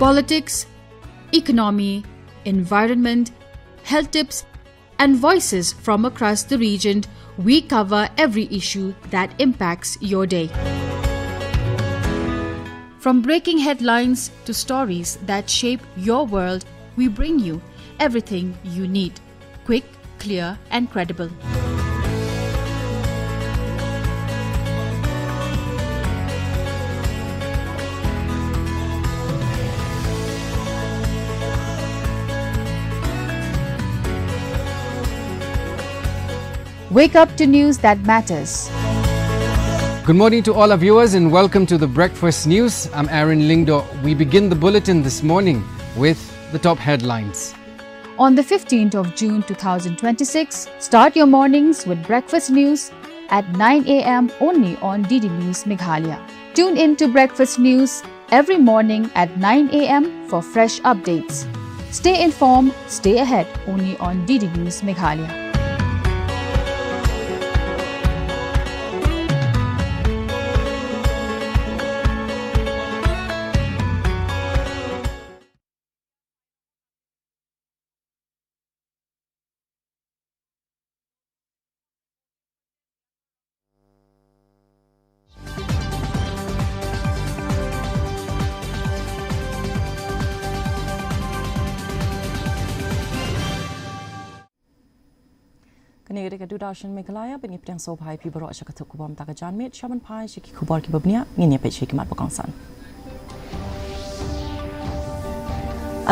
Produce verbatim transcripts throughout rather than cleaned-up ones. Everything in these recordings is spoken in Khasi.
politics, economy, environment, health tips, and voices from across the region, we cover every issue that impacts your day. From breaking headlines to stories that shape your world, we bring you everything you need. Quick, clear, and credible. Wake up to news that matters. Good morning to all our viewers and welcome to the Breakfast News. I'm Aaron Lyngdoh. We begin the bulletin this morning with the top headlines. On the fifteenth of June two thousand twenty-six, start your mornings with Breakfast News at nine a m only on D D News Meghalaya. Tune in to Breakfast News every morning at nine a m for fresh updates. Stay informed, stay ahead, only on D D News Meghalaya. Kane ka dei ka Doordarshan Meghalaya, bad ngi pdiang sngewbha ïa phi baroh sha ka thok khubor mynta ka janmiet. Sha ban phai sha ki khubor kiba bniah, ngin ïa peit sha ki mat ba kongsan.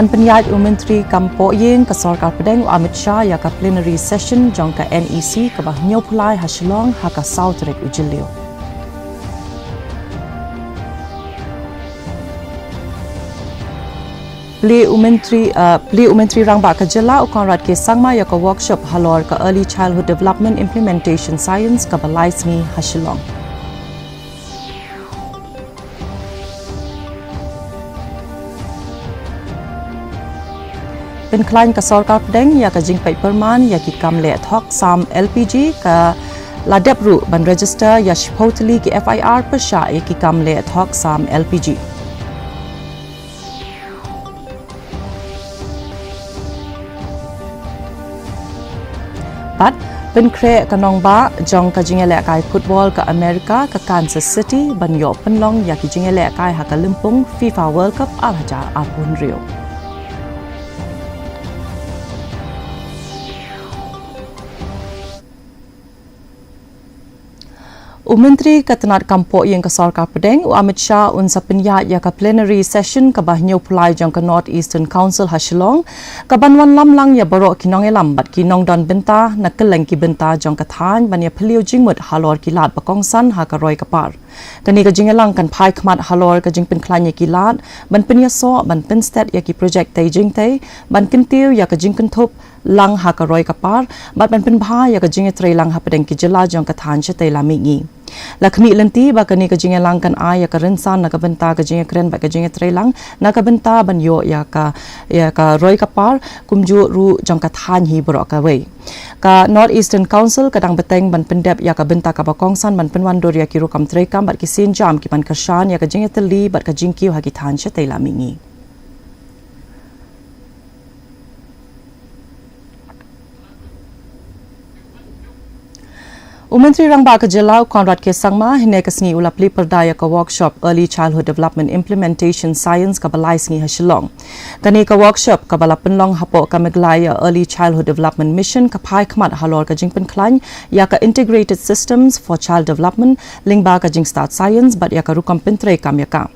Yn pynïaid u Myntri kam pohïing ka Sorkar Pdeng u Amit Shah ïa ka plenary session jong ka N E C kaba hynñiewphew lai ha Shillong ha ka saw tarik u Jylliew. Plie u Myntri, uh, plie u Myntri Rangbah ka Jylla u Conrad K Sangma ïa ka workshop halor ka Early Childhood Development Implementation Science kaba lai sngi ha Shillong. Pynkhlaiñ ka Sorkar Pdeng ïa ka jingpeit pyrman ïa ki kam leh thok sam L P G, ka la dep ruh ban register ïa shiphew tylli ki F I R pyrshah ïa ki kam leh thok sam L P G. Bad pynkhreh ka nongbah jong ka jingïalehkai football ka America ka Kansas City ban ïoh pynlong ïa ki jingïalehkai ha ka lympung FIFA World Cup ar hajar arphew hynriew. U Myntri ka tnad kam pohïing ka Sorkar Pdeng u Amit Shah un sa pynïaid ïa ka plenary session kaba hynñiewphew lai jong ka North Eastern Council ha Shillong, kaban wanlam lang ïa baroh ki nongïalam bad ki nongdon bynta na kylleng ki bynta jong ka thaiñ ban ïa phylliew jingmut halor ki lad ba kongsan ha ka roi ka par. Kane ka jingïalang kan phai khmat halor ka jingpynkhlaiñ ïa ki lad, ban pynïasoh, ban pynstet ïa ki projek tei jingtei, ban kyntiew ïa ka jingkynthup lang ha ka roi ka par, bad ban pynbha ïa ka jingïatreilang hapdeng ki jylla jong ka thaiñ shatei la mihngi. La khmih lynti ba kane ka jingïalang kan ai ïa ka rynsan na ka bynta ka jingïakren bad ka jingïatreilang na ka bynta ban ïoh ïa ka, ïa ka roi ka par, kumjuh ruh jong ka thaiñ hi baroh kawei. Ka North Eastern Council ka dang bteng ban pyndep ïa ka bynta kaba kongsan ban pynwandur ïa ki rukom treikam bad ki sienjam kiban kyrshan ïa ka jingïatylli bad ka jingkiew ha ki thaiñ shatei la mihngi. U Myntri Rangbah ka Jylla u Conrad K Sangma hynne ka sngi u la plie pyrda ïa ka workshop Early Childhood Development Implementation Science kaba lai sngi ha Shillong. Kane ka workshop kaba la pynlong hapoh ka Meghalaya Early Childhood Development Mission ka phai khmat halor ka jingpynkhlaiñ ïa ka Integrated Systems for Child Development lyngba ka jingstad science bad ïa ka rukom pyntreikam ïa ka.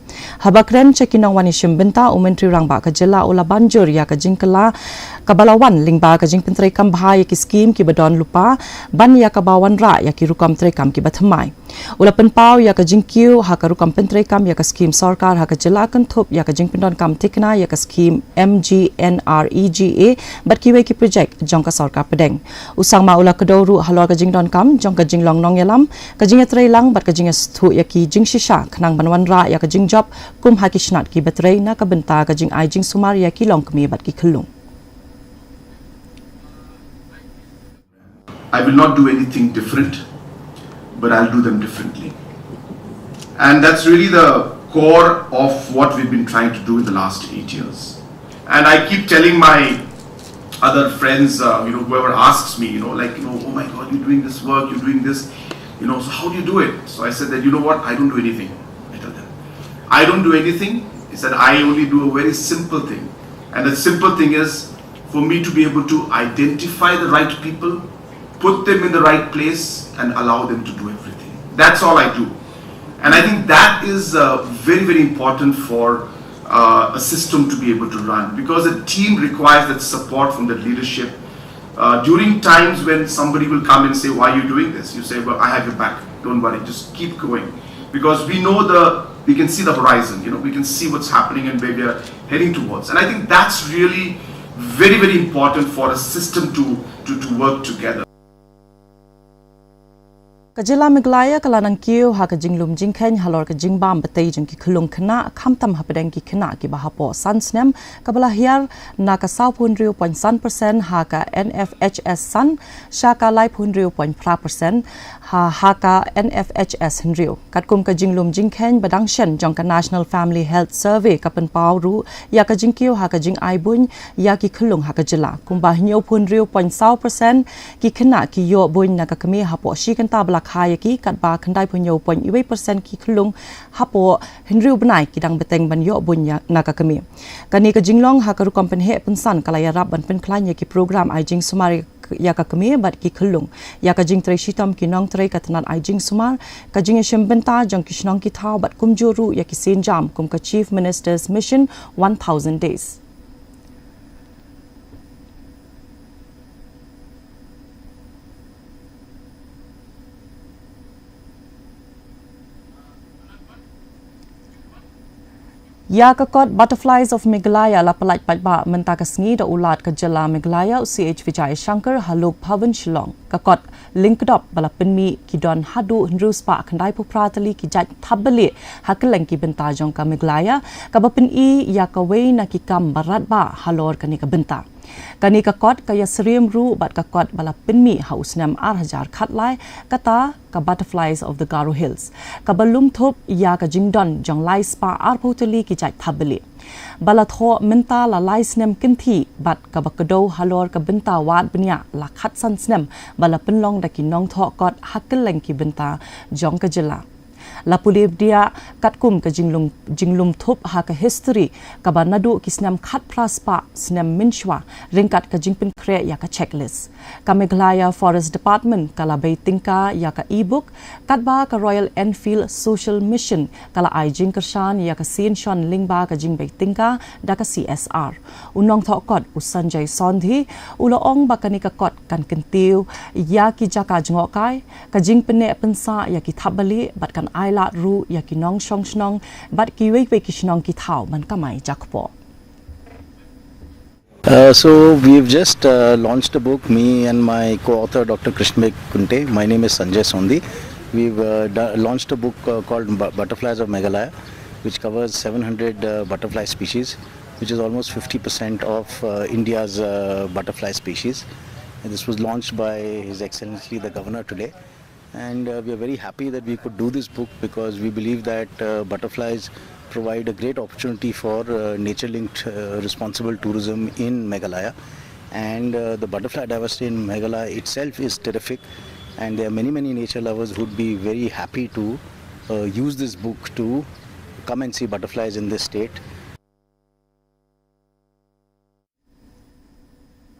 Haba kren sha ki nongwan ïashim bynta u Myntri Rangbah ka Jylla u la ban jur ïa ka jingkylla kaba la wan lyngba ka jingpyntreikam bha ïa ki skhim kiba don lypa ban ïa kaba wanrah ïa ki rukom treikam kiba thymmai. U la pynpaw ïa ka jingkiew ha ka rukom pyntreikam ïa ka skhim sorkar ha ka jylla kynthup ïa ka jingpyndonkam thikna ïa ka skhim M G N R E G A bad kiwei ki projek jong ka Sorkar Pdeng. U Sangma u la kdew ruh halor ka jingdonkam jong ka jinglong nongïalam, ka jingïatreilang bad ka jingïasngewthuh ïa ki jingshisha khnang ban wanrah ïa ka jingjop kum ha ki snat kiba trei na ka bynta ka jingai jingsumar ïa ki longkmie bad ki khyllung. I will not do anything different, but I'll do them differently. And that's really the core of what we've been trying to do in the last eight years. And I keep telling my other friends, uh, you know, whoever asks me, you know, like, you know, "Oh my God, you're doing this work, you're doing this, you know, so how do you do it?" So I said that, "You know what, I don't do anything." I tell them, "I don't do anything." He said, "I only do a very simple thing." And the simple thing is for me to be able to identify the right people, put them in the right place, and allow them to do everything. That's all I do. And I think that is uh, very, very important for uh, a system to be able to run, because a team requires that support from the leadership. Uh, during times when somebody will come and say, "Why are you doing this?" You say, "Well, I have your back. Don't worry. Just keep going." Because we know the, we can see the horizon, you know, we can see what's happening and where we are heading towards. And I think that's really very, very important for a system to, to, to work together. Ka jylla Meghalaya ka la nang kiew ha ka jinglum jingkheiñ halor ka jingbam batei jong ki khyllung khynnah, khamtam hapdeng ki khynnah kiba hapoh san snem, kaba la hiar na ka saw phew hynriew point san percent ha ka N F H S san sha ka lai phew hynriew point phra percent ha, ha ka N F H S hynriew. Katkum ka jinglum jingkheiñ ba dang shen jong ka National Family Health Survey ka pynpaw ruh ïa ka jingkiew ha ka jingai buiñ ïa ki khyllung ha ka jylla. Kumba hynñiew phew hynriew point saw percent ki khynnah ki ïoh buiñ na ka kmie hapoh shi kynta ba la kha ïa ki, katba khyndai phew hynñiew point wei percent ki khyllung hapoh hynriew bnai ki dang bteng ban ïoh buiñ ïa, na ka kmie. Kane ka jinglong ha ka rukom pynheh pynsan ka la ïarap ban pynkhlaiñ ïa ki program ai jingsumar ïa ka kmie bad ki khyllung. Ïa ka jingtrei shitom ki nongtrei ka tnat ai jingsumar, ka jingïashim bynta jong ki shnong ki thaw bad kumjuh ruh ïa ki sienjam kum ka Chief Minister's Mission one thousand Days. Ïa ka kot Butterflies of Meghalaya la pyllait paidbah mynta ka sngi da u Lat ka jylla Meghalaya, u C H Vijayashankar, ha Lok Bhavan Shillong. Ka kot lyngkdop ba la pynmih ki don haduh hynriew spah khyndai phew phra tylli ki jait thapbalieh ha kylleng ki bynta jong ka Meghalaya, kaba pyni ïa kawei na ki kam ba radbah halor kane ka bynta. Kane ka kot ka ïasyriem ruh bad ka kot ba la pynmih ha u snem ar hajar khatlai, kata ka Butterflies of the Garo Hills, kaba lum thup ïa ka jingdon jong lai spah arphew tylli ki jait thapbalieh. Ba la thoh mynta la lai snem kynthih bad kaba kdew halor ka bynta wad bniah la khatsan snem ba la pynlong da ki nongthoh kot ha kylleng ki bynta jong ka jylla. La pule bniah katkum ka jinglum, jinglum thup ha ka history, kaba naduh ki snem khatphra spah snem mynshuwa, ryngkat ka jingpynkhreh ïa ka checklist. Ka Meghalaya Forest Department ka la bei tyngka ïa ka e-book, katba ka Royal Enfield Social Mission ka la ai jingkyrshan ïa ka sienshon lyngba ka jingbei tyngka da ka C S R. U nongthoh kot u Sanjay Sondhi u la ong ba kane ka kot kan kyntiew ïa ki jaka jngohkai, ka jingpynneh pynsah ïa ki thapbalieh bad kan ailad ruh ïa ki nongshong shnong bad kiwei kiwei ki shnong ki thaw ban kamai jakpoh. Uh, so we've just uh, launched a book, me and my co-author Doctor Krishnmay Kunte. My name is Sanjay Sondhi. We've uh, d- launched a book uh, called Bu- Butterflies of Meghalaya, which covers seven hundred uh, butterfly species, which is almost fifty percent of uh, India's uh, butterfly species. And this was launched by His Excellency the Governor today. And uh, we are very happy that we could do this book because we believe that uh, butterflies provide a great opportunity for uh, nature linked uh, responsible tourism in Meghalaya. And uh, the butterfly diversity in Meghalaya itself is terrific. And there are many, many nature lovers who'd be very happy to uh, use this book to come and see butterflies in this state.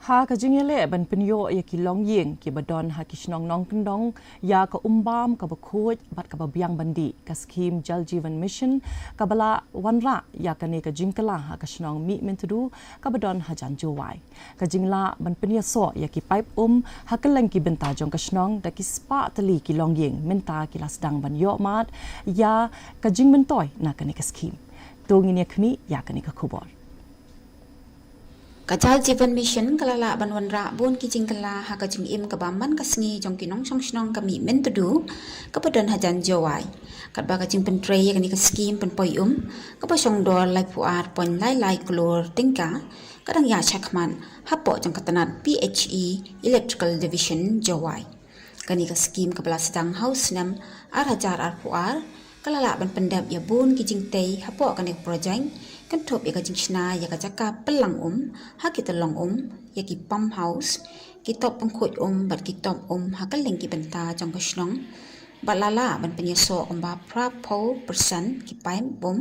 Ha ka jingïaleh ban pynïoh ïa ki longïing kiba don ha ki shnong nongkyndong ïa ka umbam kaba khuid bad kaba biang ban dih, ka skhim Jal Jeevan Mission kaba la wanrah ïa kane ka jingkylla ha ka shnong Mihmyntdu kaba don hajan Jowai. Ka jinglah ban pynïasoh ïa ki paip um ha kylleng ki bynta jong ka shnong da ki spah tylli ki longïing mynta ki la sdang ban ïoh mad ïa ka jingmyntoi na kane ka skhim. To ngin ïa khmih ïa kane ka khubor. Ka Jal Jeevan Mission ka la lah ban wanrah bun ki jingkylla ha ka jingim kaba man ka sngi jong ki nongshong shnong ka Mihmyntdu kaba don hajan Jowai. Katba ka jingpyntrei ïa kane ka skhim pynpoi um kaba shong dor laiphew ar point lai lai klur tyngka ka dang ïaid shakhmat hapoh jong ka tnat P H E Electrical Division Jowai. Kane ka skhim kaba la sdang ha u snem ar hajar arphew ar Ka la lah ban pyndep ïa bun ki jingtei hapoh kane ka projek, kynthup ïa ka jingshna ïa ka jaka pynlang um ha ki tyllong um, ïa ki pump house, ki top pynkhuid um bad ki top um ha kylleng ki bynta jong ka shnong. Bad la lah ban pynïasoh kumba phra phew percent ki paip um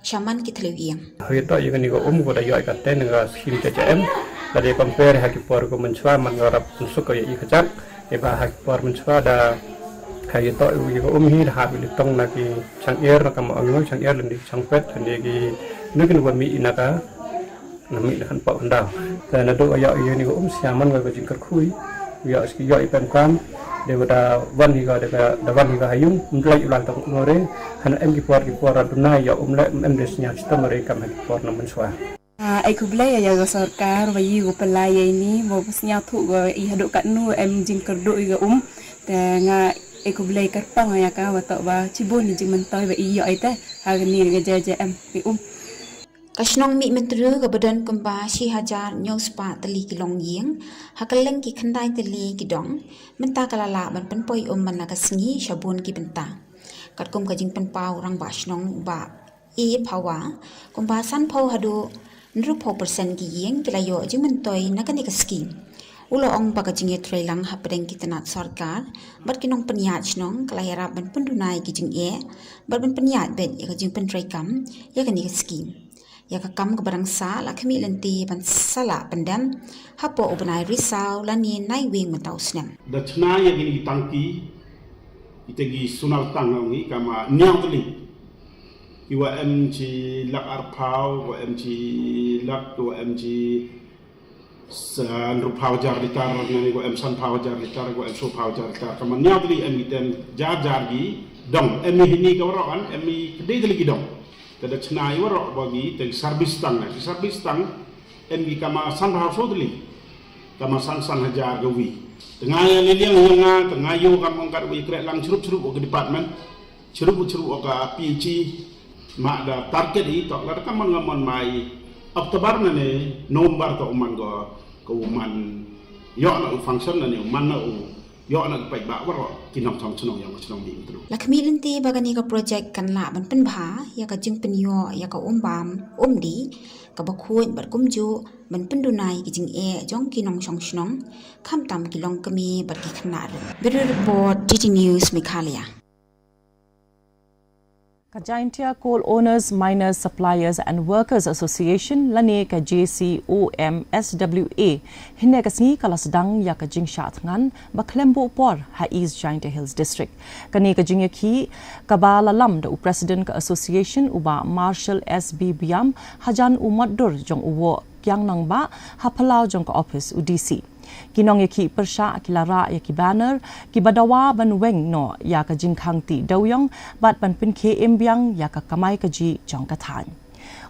sha man ki thliew ïing. Haba ïoh ïa kane ka um, ka da ïoh ïa ka ten ka skim J J M. Lada compare ha ki por ka mynshuwa, man ka rap pynsuk ka ïoh ïa ka jak. Ïa ba ha ki por mynshuwa da, ha ïoh ïa ka um hi da hap ïa tong na ki chang er, na ka ma ong chang er, lane ki chang pet, lane ki, na ki, na ba mih na ka, na mih na kan pok hynda. Te naduh ïoh ïa kane ka um, sha man ka jingkyrkhu, ïoh ski ïoh ïa pem kam, de da wan hi ka, de da wan hi ka ha ïung, mdlai u lang tong u re, hana em ki por, ki por da duna ïa um le, em de sñiaw chitom re kam ha ki por na mynshuwa. Ah, ai khublei ïa ka sorkar ba ïa ka pynlait ïa ini, ba sñiawthuh ka i haduh katno em jingkyrduh ïa ka um. Te nga ai khublei kyrpang ïa ka, ba toh ba chibun ïa jingmyntoi ba i ïoh ïa te ha kane ka J J M ïa um. Ka shnong Mihmyntdu kaba don kumba shi hajar hynñiew spah tylli ki longïing, ha kylleng ki khyndai tylli ki dong, mynta ka la lah ban pynpoi um man la ka sngi sha bun ki bynta. Katkum ka jingpynpaw rangbah shnong Bah E Phawa, kumba sanphew haduh hynriewphew percent ki ïing ki la ïoh jingmyntoi na kane ka skim. U la ong ba ka jingïatreilang hapdeng ki tnat sorkar bad ki nongpynïaid shnong ka la ïarap ban pynduna ïa ki jingeh bad ban pynïaid beit ïa ka jingpyntreikam ïa kane ka skim. Ïa ka kam kaba dang sah la khmih lynti ban sa lah pyndem hapoh u bnai Risaw lane Naiwieng mynta u snem. Da chna ïa kine ki tangki, ite ki solar tank ong i, kama hynñiew tylli. Ki wa em chi lak arphew, wa em chi lak, wa em chi sa-, hynriewphew hajar litar, nane wa em sanphew hajar litar, wa em sawphew hajar litar. Kama hynñiew tylli em ki ten jar jar ki dong, em hi ni ka waroh an, em hi kdei tylli ki dong. Te da chna ïa waroh ba ki te service tank, na ki service tank em ki kama sanphew saw tylli, kama san san hajar ka wi. Te nga ïa lei liang ïa nga, te nga ïoh kam ong kat wi kreh lang chirup chirup wa ka department, chirup chirup wa ka P H E, ma da target i tok la da ka mon nga mon mai October nane November ka u man ka, ka u man ïoh na u function nane u man na u ïoh na ki paidbah waroh ki nongchong chnong ïa ka shnong Mihmyntdu. La khmih lynti ba kane ka projek kan lah ban pynbha ïa ka jingpynïoh ïa ka um bam um dih kaba khuid bad kumjuh ban pynduna ïa ki jingeh jong ki nongshong shnong, khamtam ki longkmie bad ki khynnah ruh. Bureau Report, D D News Meghalaya. Ka Jaintia Coal Owners, Miners, Suppliers and Workers Association lane ka J C O M S W A, hynne ka sngi ka la sdang ïa ka jingshah thngan ba khlem buh por ha East Jaintia Hills District. Kane ka jingïakhih kaba la lam da u President ka Association u Bah Marshall S B Biam hajan u mutdur jong u Woh Kiang Nangbah ha phyllaw jong ka ophis u D C. Ki nongïakhih pyrshah ki la rah ïa ki banner kiba dawa ban weng noh ïa ka jingkhang tih dewïong bad ban pynkhie im biang ïa ka kamai kajih jong ka thaiñ.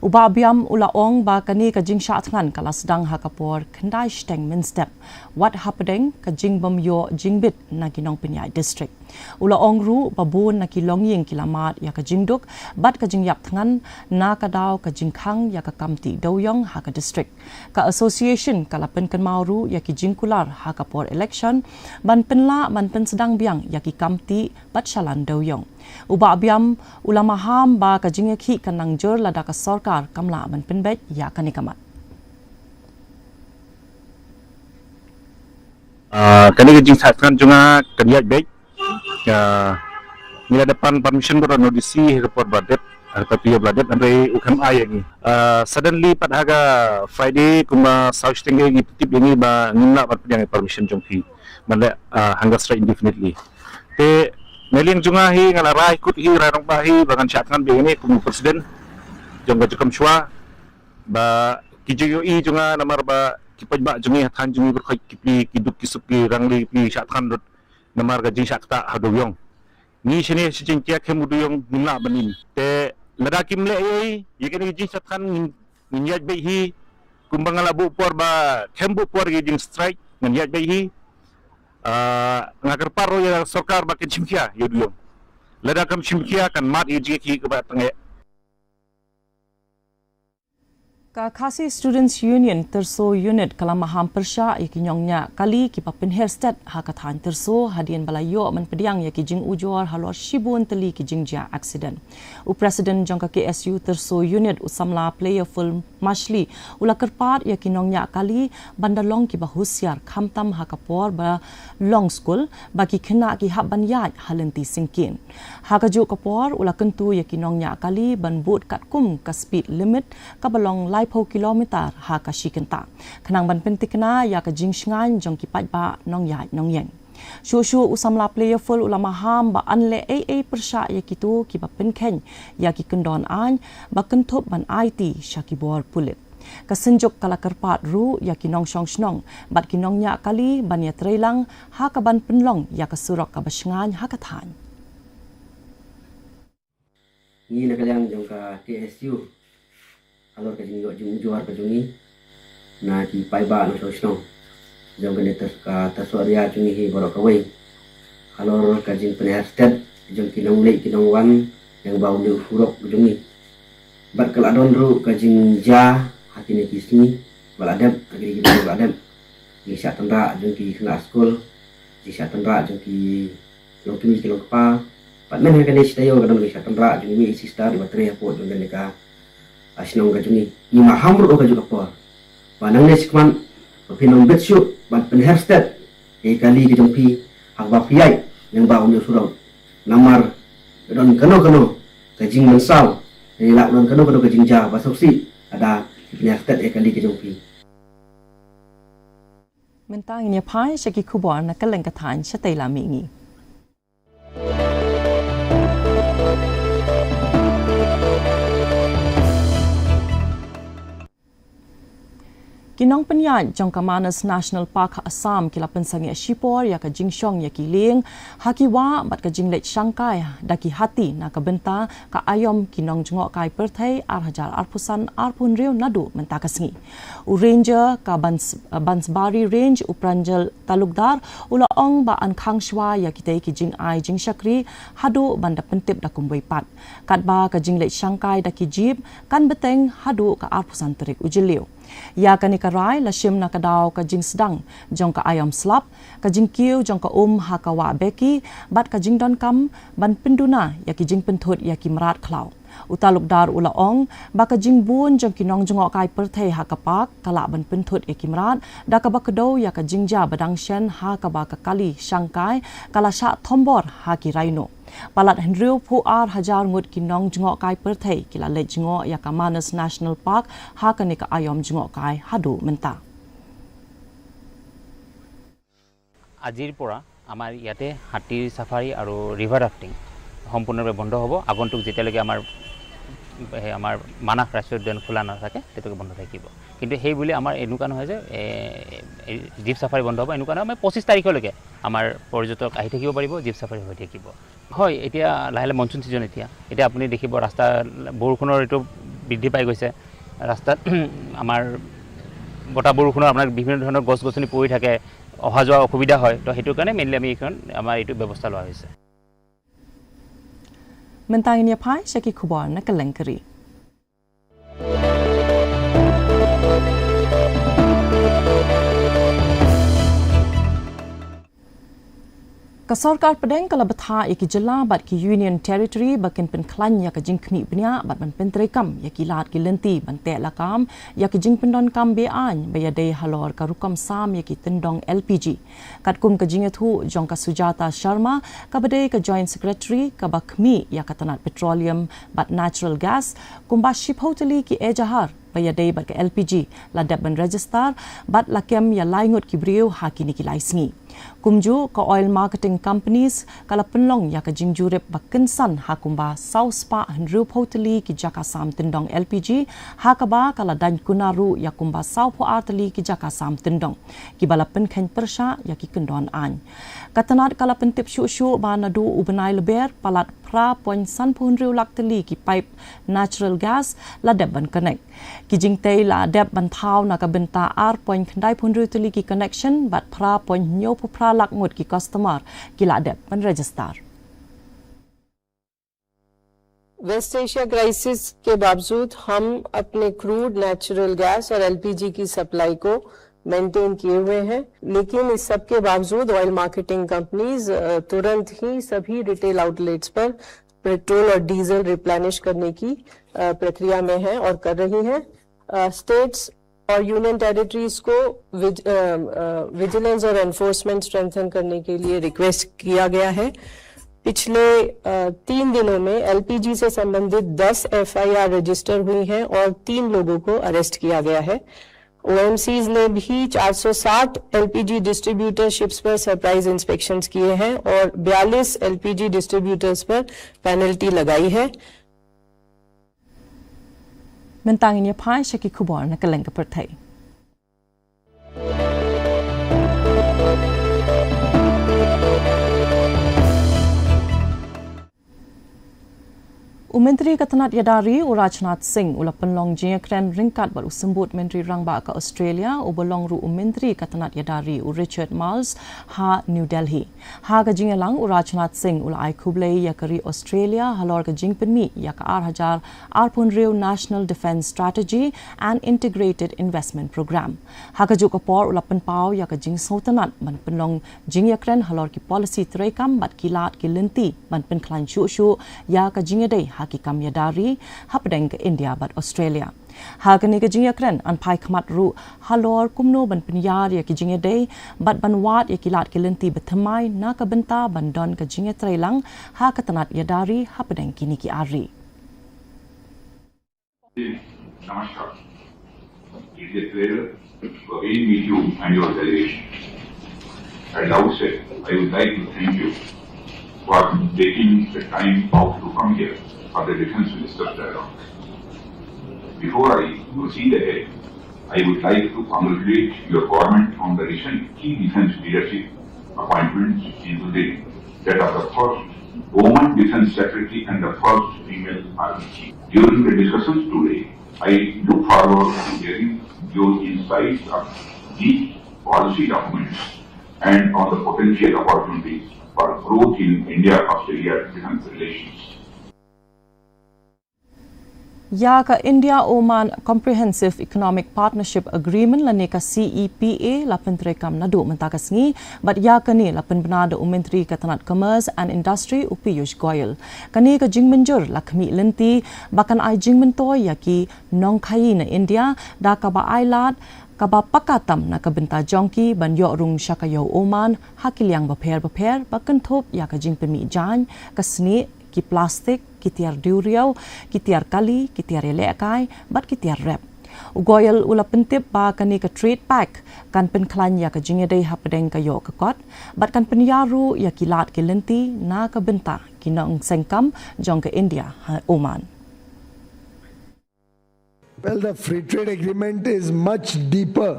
U Bah Biam u la ong ba kane ka jingshah thngan ka la sdang ha ka por khyndai shiteng mynstep, wat hapdeng ka jingbym ïoh jingbit na ki nongpynïaid district. U la ong ruh ba bun na ki longïing ki la mad ïa ka jingduk bad ka jingïap thngan na ka daw ka jingkhang ïa ka kam tih dewïong ha ka district. Ka association ka la pynkynmaw ruh ïa ki jingkular ha ka por election ban pynlah ban pynsdang biang ïa ki kam tih bad shalan dewïong. U Bah Biam u la maham ba ka jingïakhih kan nang jur lada ka sorkar kam lah ban pynbeit ïa kane ka mat. Ah, kane ka jingshah thngan jong nga kan ïaid beit. Ah, ngi la dep pan permission baroh na D C ha ka por ba dep, ha ka taïew ba la dep, hynrei u khlem ai ïa ngi. Ah, suddenly pat ha ka Friday kumba saw shiteng ngi pyntip ïa ngi ba ngim lah ban pdiang ïa permission jong phi ban leh, ah, hunger strike indefinitely. Te na liang jong nga hi nga la rai kut hi, rai rangbah hi ba ngan shah thngan beit ïa ngi kum u president jong ka Jukam Shuwa. Ba ki jingïohi jong nga namar ba ki paidbah jong ngi ha thaiñ jong ngi baroh ki plie ki duk ki suk ki rangli ki plie shah thngan ruh namar ka jingshah ktah ha dewïong. Ngi shane sha Jaintia khlem u dewïong ngim lah ban im. Te lada kim leh ei ei ïa kane ka jingshah thngan ngin, ngin ïaid beit hi. Kumba nga la buh por ba khlem buh por ïa ka jingstrike ngan ïaid beit hi. Ah, nga kyrpad ruh ïa sorkar ba kan shim khia ïa u dewïong. Lada kam shim khia kan mad ïa ka jingïakhih kaba tang eh. Ka Khasi Students Union Tyrso Unit ka la maham pyrshah ïa ki nongñiah kali kiba pynher stet ha ka thaiñ Tyrso hadien ba la ïoh mynpdiang ïa ki jingujor halor shibun tylli ki jingjia accident. U President jong ka K S U Tyrso Unit, u samla Playerful Mashli, u la kyrpad ïa ki nongñiah kali ban da long kiba husiar khamtam ha ka por ba long skul ba ki khynnah ki hap ban ïaid ha lynti syngkien. Ha kajuh ka por u la kyntu ïa ki nongñiah kali ban bud katkum ka speed limit kaba long laiphew kilometer ha ka shi kynta, khnang ban pyntikna ïa ka jingshngaiñ jong ki paidbah nongïaid nongïeng. Shuh shuh u samla Playerful u la maham ba yn leh ei ei pyrshah ïa kito kiba pynkheiñ ïa ki kyndon aiñ ba kynthup ban aiti sha ki bor pulit. Ka Synjuk ka la kyrpad ruh ïa ki nongshong shnong bad ki nongñiah kali ban ïatreilang ha kaban pynlong ïa ka surok kaba shngaiñ ha ka thaiñ. Ngi na ka liang jong ka K S U, halor ka jingïoh jingujor ka jong ngi na ki paidbah nongshong shnong jong kane ka Tyrso area jong ngi hi baroh kawei, halor ka jingpynher stet jong ki nongleit ki nongwan lyngba une u surok jong ngi. Bad ka la don ruh ka jingjia ha kine ki sngi ba la dep, ha kine ki sngi ba la dep, jingshah tynrah jong ki khynnah skul, jingshah tynrah jong ki longkmie ki longkpa. Bad mynta kane shi taïew ka don ka jingshah tynrah jong i sister iba trei hapoh jong kane ka, ah, shnong ka jong ngi. Ngi maham ruh ha kajuh ka por ba nangne shakhmat ba phin ym bit shuh ban pynher stet ïa i kali ka jong phi ha kaba phi ïaid lyngba une u surok. Namar ka don kano kano ka jingmynsaw, ïa la don kano kano ka jingjia ba sngewsih lada phi pynher stet ïa i kali ka jong phi. Mynta ngin ïa phai sha ki khubor na kylleng ka thaiñ shatei la mih ngi. Ki nongpynïaid jong ka Manas National Park ha Assam ki la pynsangeh shipor ïa ka jingshong ïa ki lieng ha ki wah bad ka jingleit shangkai da ki hati na ka bynta ka aiom ki nongjngohkai pyrthei ar hajar arphew san arphew hynriew naduh mynta ka sngi. U Ranger ka Bans-, Bansbari Range, u Pranjal Talukdar, u la ong ba yn khang shuwa ïa kitei ki jingai jingshakri haduh ban da pyntip da kumwei pat. Katba ka jingleit shangkai da ki jeep kan bteng haduh ka arphew san tarik u Jylliew. Ïa kane ka rai la shim na ka daw ka jingsdang jong ka aiom slap, ka jingkiew jong ka um ha ka wah Beki, bad ka jingdonkam ban pynduna ïa ki jingpynthut ïa ki mrad khlaw. U Talukdar u la ong ba ka jingbun jong ki nongjngohkai pyrthei ha ka park ka lah ban pynthut ïa ki mrad da kaba kdew ïa ka jingjia ba dang shen ha kaba ka kali shangkai ka la shah thombor ha ki rhino. Palat hynriewphew ar hajar ngut ki nongjngohkai pyrthei ki la leit jngoh ïa ka Manas National Park ha kane ka aiom jngohkai haduh mynta. আজিৰ পৰা আমাৰ ইয়াতে হাতী চাফাৰী আৰু river rafting সম্পূৰ্ণৰূপে বন্ধ হ'ব। আগন্তুক যেতিয়ালৈকে আমাৰ, সেই আমাৰ মানাহ ৰাষ্ট্ৰীয় উদ্যান খোলা নাথাকে, তেতিয়ালৈকে বন্ধ থাকিব। কিন্তু সেই বুলি আমাৰ এনেকুৱা নহয় যে, এ, এই জীপ চাফাৰী বন্ধ হ'ব, এনেকুৱা নহয়। আমাৰ পঁচিছ তাৰিখলৈকে আমাৰ পৰ্যটক আহি থাকিব পাৰিব, জীপ চাফাৰী হৈ থাকিব। হয়, এতিয়া লাহে লাহে মনচুন ছিজন। এতিয়া, এতিয়া আপুনি দেখিব ৰাস্তা, বৰষুণৰ এইটো বৃদ্ধি পাই গৈছে। ৰাস্তাত আমাৰ বতাহ বৰষুণৰ আপোনাৰ বিভিন্ন ধৰণৰ গছ গছনি পৰি থাকে, অহা যোৱা অসুবিধা হয়। তো সেইটো কাৰণে মেইনলি আমি এইখন, আমাৰ এইটো ব্যৱস্থা লোৱা হৈছে। Mynta ngin ïa phai sha ki khubor na kylleng ka ri. Ka sorkar pdeng ka la bthah ïa ki jylla bad ki Union Territory ba kin pynkhlaiñ ïa ka jingkhmih bniah bad ban pyntreikam ïa ki lad ki lynti ban teh lakam ïa ki jingpyndonkam be-aiñ ba ïadei halor ka rukom sam ïa ki tyndong L P G. Katkum ka jingïathuh jong ka Sujata Sharma, kaba dei ka Joint Secretary kaba khmih ïa ka tnat petroleum bad natural gas, kumba shiphew tylli ki ejahar ba ïadei bad ka L P G la dep ban register bad la kem ïa lai ngut ki briew ha kine ki lai sngi. Kumjuh, ka Oil Marketing Companies ka la pynlong ïa ka jingjurip ba kynsan ha kumba saw spah hynriewphew tylli ki jaka sam tyndong L P G, ha kaba ka la daiñ kuna ruh ïa kumba sawphew ar tylli ki jaka sam tyndong kiba la pynkheiñ pyrshah ïa ki kyndon aiñ. Ka tnat ka la pyntip shuh shuh ba naduh u bnai Lber, palat phra point sanphew hynriew lak tylli ki paip natural gas la dep ban connect. Ki jingtei la dep ban thaw na ka bynta ar point khyndaiphew hynriew tylli ki connection bad phra point hynñiewphew phra lak ngut ki customer ki la dep ban register. West Asia crisis के बावजूद हम अपने crude natural gas और LPG की supply को maintain किए हुए हैं, लेकिन इस सब के बावजूद ऑयल मार्केटिंग कंपनीज तुरंत ही सभी रिटेल आउटलेट्स पर पेट्रोल और डीजल रिप्लेनिश करने की अ, प्रक्रिया में है और कर रही हैं। स्टेट्स और यूनियन टेरिटरीज को विज, विजिलेंस और एनफोर्समेंट स्ट्रेंथन करने के लिए रिक्वेस्ट किया गया है। पिछले अ, तीन दिनों में एलपीजी से संबंधित दस एफआईआर रजिस्टर हुई हैं और तीन लोगों को अरेस्ट किया गया है। ओएमसीज ने भी चार सौ साठ एलपीजी डिस्ट्रीब्यूटरशिप्स पर सरप्राइज इंस्पेक्शंस किए हैं और बयालीस एलपीजी डिस्ट्रीब्यूटर्स पर पेनल्टी लगाई है। Mynta ngin ïa phai sha ki khubor na kylleng ka pyrthei. U Myntri ka tnat ïada ri u Rajnath Singh u la pynlong jingïakren ryngkat bad u Symbud Myntri Rangbah ka Australia uba long ruh u Myntri ka tnat ïada ri u Richard Marles ha New Delhi. Ha ka jingïalang u Rajnath Singh u la ai khublei ïa ka ri Australia halor ka jingpynmih ïa ka ar hajar arphew hynriew National Defence Strategy and Integrated Investment Programme. Ha kajuh ka por u la pynpaw ïa ka jingsngewtynnad ban pynlong jingïakren halor ki policy treikam bad ki lad ki lynti ban pynkhlaiñ shuh shuh ïa ka jingïadei ha ki kam ïada ri hapdeng ka India bad Australia. Ha kane ka jingïakren yn phai khmat ruh halor kumno ban pynïar ïa ki jingïadei bad ban wad ïa ki lad ki lynti bathymmai na ka bynta ban don ka jingïatreilang ha ka tnat ïada ri hapdeng kine ki ar ri. Namaskar. It is a pleasure to again meet you and your delegation. At the outset, I would like to thank you for taking the time out to come here for the Defence Ministers Dialogue. Before I proceed ahead, I would like to congratulate your government on the recent key defence leadership appointments, including that of the first woman defence secretary and the first female army chief. During the discussions today, I look forward to hearing your insights on these policy documents and on the potential opportunities for growth in India-Australia defence relations. Ïa ka India Oman Comprehensive Economic Partnership Agreement lane ka C E P A la pyntreikam naduh mynta ka sngi, bad ïa kane la pynbna da u Myntri ka tnat Commerce and Industry u Piyush Goyal. Kane ka jingmynjur la khmih lynti ba kan ai jingmyntoi ïa ki nongkhaii na India da kaba ai lad kaba paka tam na ka bynta jong ki ban ïoh rung sha ka ïew Oman ha ki liang bapher bapher ba kynthup ïa ka jingpynmih jaiñ, ka snieh, ki plastik, ki tiar duriaw, ki tiar kali, ki tiar ïalehkai bad ki tiar rep. U Goyal u la pyntip ba kane ka Trade Pact kan pynkhlaiñ ïa ka jingïadei hapdeng ka ïoh ka kot bad kan pynïar ruh ïa ki lad ki lynti na ka bynta ki nongseng kam jong ka India ha Oman. Well, the free trade agreement is much deeper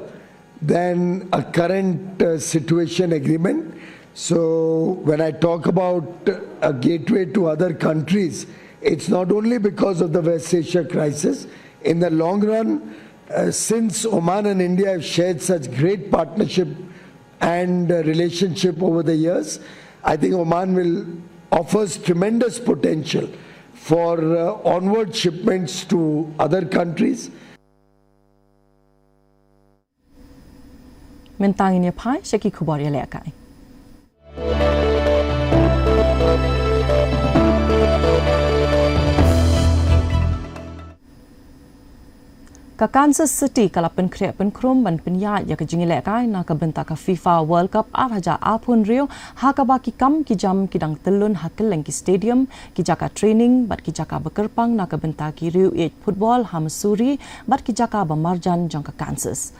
than a current uh, situation agreement. So, when I talk about a gateway to other countries, it's not only because of the West Asia crisis. In the long run, uh, since Oman and India have shared such great partnership and uh, relationship over the years, I think Oman will offers tremendous potential for uh, onward shipments to other countries. Mynta ngin ïa phai sha ki khubor ïalehkai. Ka Kansas City ka la pynkhreh pynkhrum ban pynïaid ïa ka jingïalehkai na ka bynta ka FIFA World Cup ar hajar arphew hynriew, ha kaba ki kam ki jam ki dang tyllun ha kylleng ki stadium, ki jaka training bad ki jaka ba kyrpang na ka bynta ki riew ïeit football ha Missouri bad ki jaka ba marjan jong ka Kansas.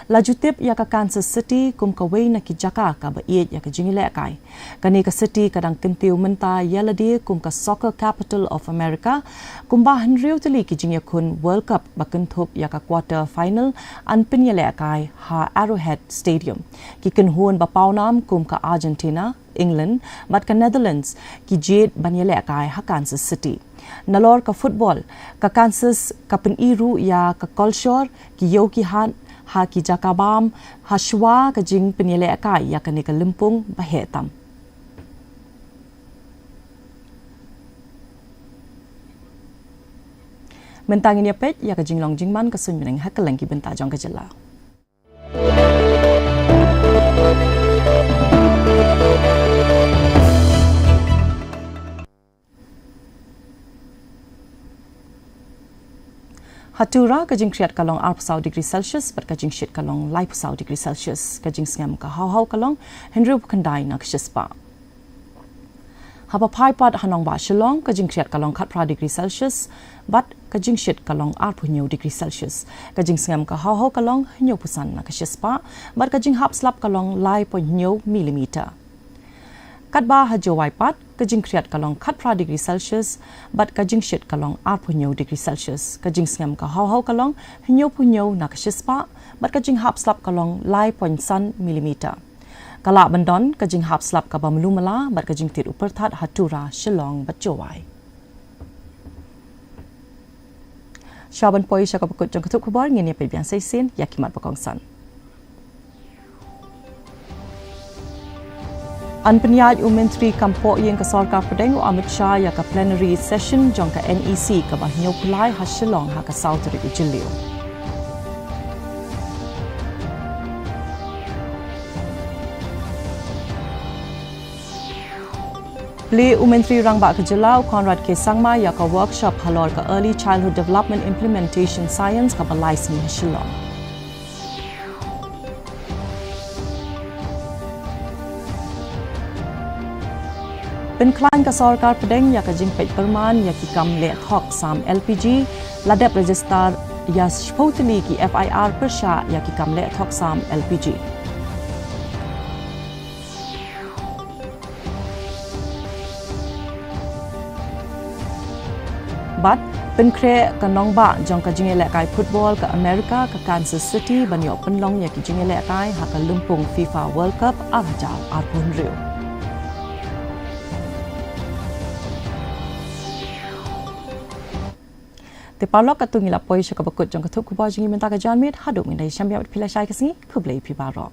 La ju tip ïa ka Kansas City kum kawei na ki jaka kaba ïeit ïa ka jingïalehkai. Kane ka city ka dang kyntiew mynta ïa lade kum ka Soccer Capital of America, kumba hynriew tylli ki jingïakhun World Cup ba kynthup ïa ka quarter final yn pynïalehkai ha Arrowhead Stadium. Ki kynhun ba pawnam kum ka Argentina, England bad ka Netherlands ki jied ban ïalehkai ha Kansas City. Nalor ka football, ka Kansas ka pyni ruh ïa ka kolshor, ki ïew ki hat ha ki jaka bam, ha shuwa ka jingpynïalehkai ïa kane ka lympung ba heh tam. Mynta ngin ïa peit ïa ka jinglong jingman ka suiñbneng ha kylleng ki bynta jong ka jylla. Ha Tura ka jingkhriat ka long arphew saw degree Celsius bad ka jingshit ka long laiphew saw degree Celsius. Ka jingsngem ka hawhaw ka long hynriewphew khyndai na ka shispah. Haba phai pat ha nongbah Shillong, ka jingkhriat ka long khatphra degree Celsius bad ka jingshit ka long arphew hynñiew degree Celsius. Ka jingsngem ka hawhaw ka long hynñiewphew san na ka shispah bad ka jinghap slap ka long lai point hynñiew millimeter. Katba ha Jowai pat, ka jingkhriat ka long khatphra degree Celsius bad ka jingshit ka long arphew hynñiew degree Celsius. Ka jingsngem ka hawhaw ka long hynñiewphew hynñiew na ka shispah bad ka jinghap slap ka long lai point san millimeter. Ka lah ban don ka jinghap slap kaba malu mala bad ka jingtied u pyrthat ha Tura, Shillong bad Jowai. Sha ban poi sha kaba kut jong ka thup khubor, ngin ïa peit biang sa shisien ïa ki mat ba kongsan. Yn pynïaid u Myntri kam pohïing ka Sorkar Pdeng u Amit Shah ïa ka plenary session jong ka N E C kaba hynñiewphew lai ha Shillong ha ka saw tarik u Jylliew. Plie u Myntri Rangbah ka Jylla u Conrad K Sangma ïa ka workshop halor ka Early Childhood Development Implementation Science kaba lai sngi ha Shillong. Pynkhlaiñ ka Sorkar Pdeng ïa ka jingpeit pyrman ïa ki kam leh thok sam L P G, la dep register ïa shiphew tylli ki F I R pyrshah ïa ki kam leh thok sam L P G. Bad pynkhreh ka nongbah jong ka jingïalehkai football ka America ka Kansas City ban ïoh pynlong ïa ki jingïalehkai ha ka lympung FIFA World Cup ar hajar arphew hynriew. Te paralok, katto ngi la poi sha kaba kut jong ka thup khubor jong ngi mynta ka janmiet. Haduh ngin ïa shem biang bad phi lashai ka sngi, khublei phi baroh.